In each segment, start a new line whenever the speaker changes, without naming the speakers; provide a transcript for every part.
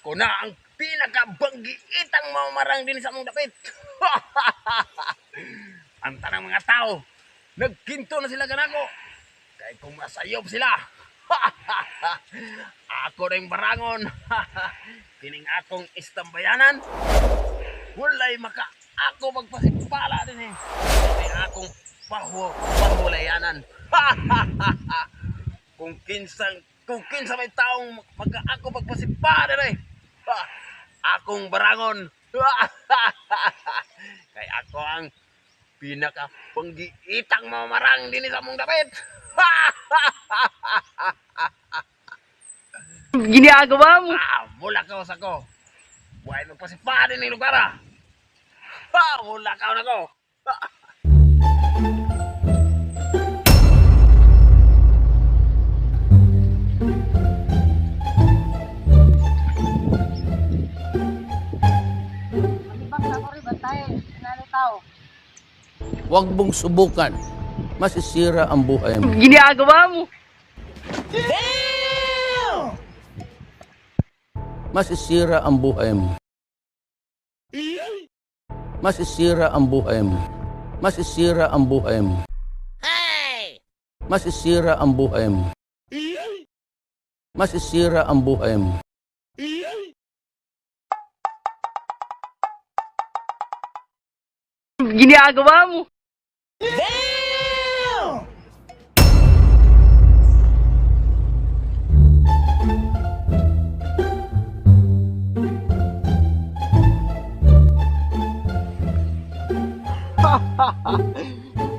Ako na ang pinakabanggiitang mamamarang din sa among dapit. Ang tanang mga tao, nagkinto na sila kanako. Kay kung masayop sila. Ako rin barangon. Kining akong istambayanan. Walay maka ako magpasipala din eh. Kay akong pahulayanan. Kung kinsa may taong magka ako magpasipala din eh. Ha, akong barangon. Kay ako ang pinaka panggiitang mamarang din sa mong dapit.
Ginagawa mo.
Ah, mula ka sa ko. Buhay magpasipala din lugar ah. Ha, mula ka na ko.
Malibang sa ako rin, bantay. Sinalo tao.
Huwag mong subukan. Masisira ang buhay mo.
Ginagawa mo.
Masisira ang buhay mo. Masisira ang buhay mo. Masisira ang buhay mo. Masisira ang buhay mo. Masisira ang buhay mo.
Ginagawa mo.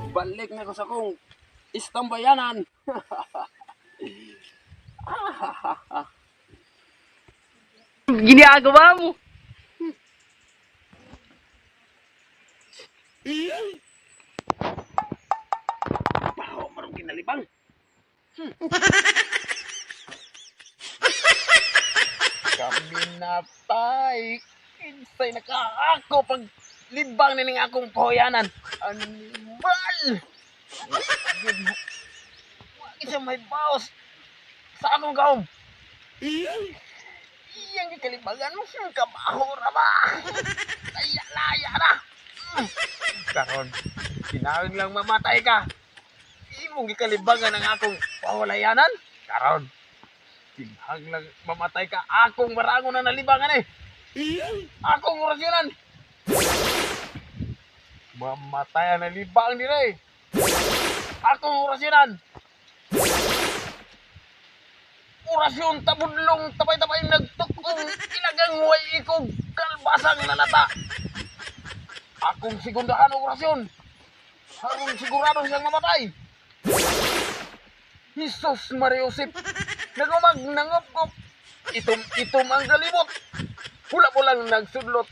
Balik na ko sa kong istambayanan.
Ginagawa mo.
Baho marong kinalibang. Kami natay. Kinsay nakaako pag libang nining akong pahuyanan. Animal! Wa siya may baos sa akong kaom. Iyang gikalibangan mo, kabaho ra ba? Laya-laya na. Karon, kinahanglan lang mamatay ka. Imong gikalibangan ang akong pawalayanan. Karon, kinahanglan mamatay ka. Akong marangon na nalibangan eh. Akong orasyonan. Mamatay ang nalibang nila eh. Akong orasyonan. Orasyon tabudlong tapay-tapay nagtukong ilagang way ikog kalbasang nanata. Akong sigundahan og orasyon. Harong sigurado siyang mamatay. Jesus Maria Josep, nagumag nangupkop. Itom-itom ang galibot. Pula-pulang nagsudlot.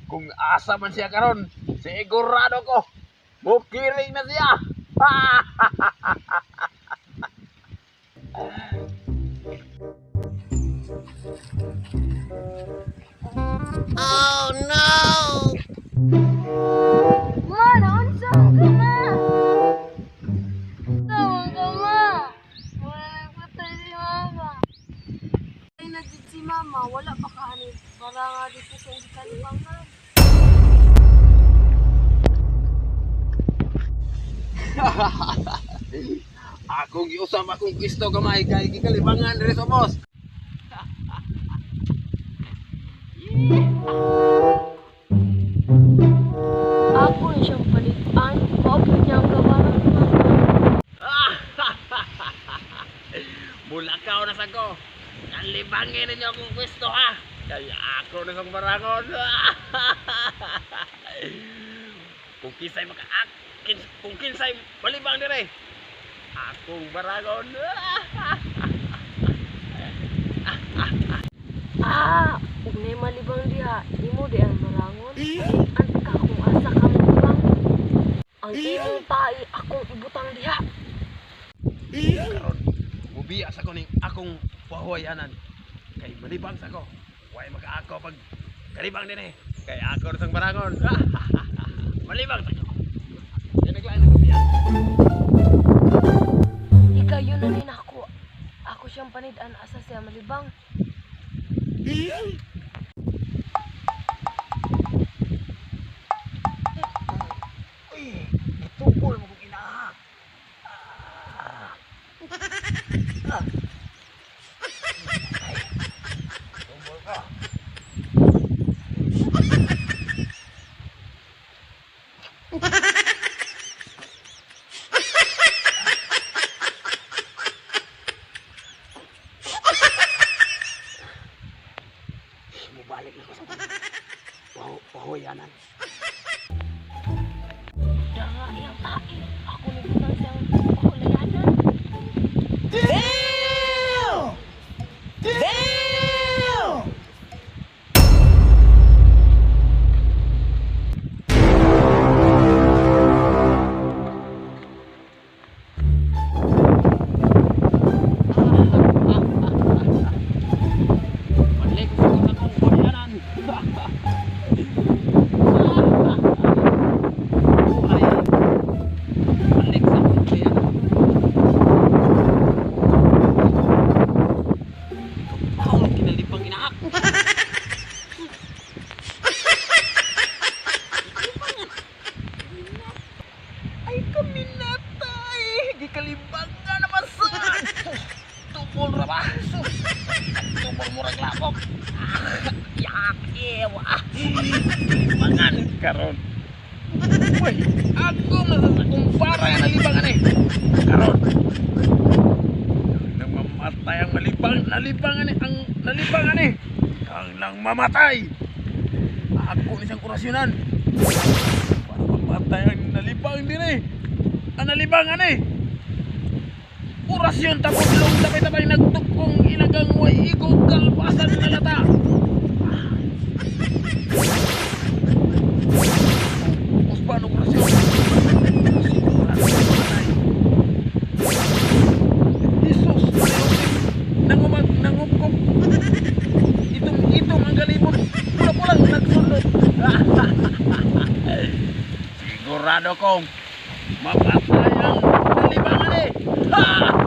Kung asa man siya karon, sigurado ko, mukiring na siya.
Ma, naunsa ka ma? Tawag ka ma. Wala nagpatay si mama.
Ay, na jud si mama. Wala pa ka ani. Para nga dito sa hindi kalibangan.
Akong giusap akong Kristo gamay kay gikalibangan diri sa boss.
Ako na siyang palitan. Maupod niya ang gabarang ni mama.
Mulakaw na sa ko. Kalibangin ninyo akong pwesto ha. Kaya ako na sang barangon. Kung kinsay maka kung kinsay malibang dire. Akong barangon.
Ah, ug nay malibang diha. Imo di ang barangon. An ka kung asa ka malibang. Ang imong tae akong ibutang diha.
Karon, mubiya sa ko ning akong pahuwayanan. Kay malibang sa ko. Way makaako pag kalibang dinhi. Kay ako na sang barangon. Malibang sa ko. Kaya naglain ako biya.
Ikaw yun na ni nako. siyang panid-an asa siya malibang.
Uy, gitubol mo kong inaha. Ah. Ah. Ay, tubol ka. Mubalik na ko sa pahoyanan.
Danga iyang tae. Ako ni butang siyang pahulayanan.
Balik ko sa akong pahoyanan. Buhay. Balik sa akong pahoyanan. Ikaw, kinalipang inaak. Ay, kami natay. Gikalibang ka naman sa. Tubol ra ba? Sus. Tubol murag labok. Yak, ewa. Libangan karon. Uy, ako masasakong para nga nalibangan eh. Karon. Nang mamatay ang malibang, nalibangan eh, ang nalibangan eh. Kang nang mamatay. Ako ni siyang kurasyonan. Para mamatay ang nalibang din eh. Ang nalibangan eh. Orasyon tapos long tapay-tapay nagtukong inagang way igog kalbasan na lata. Usbano orasyon. Sigurado mamatay. Jesus, Maria nangumag nangupkop. Itong itong ang galibot. Pula-pulang nagsulot. Sigurado kong mapatay ang nalibangan eh. Ha!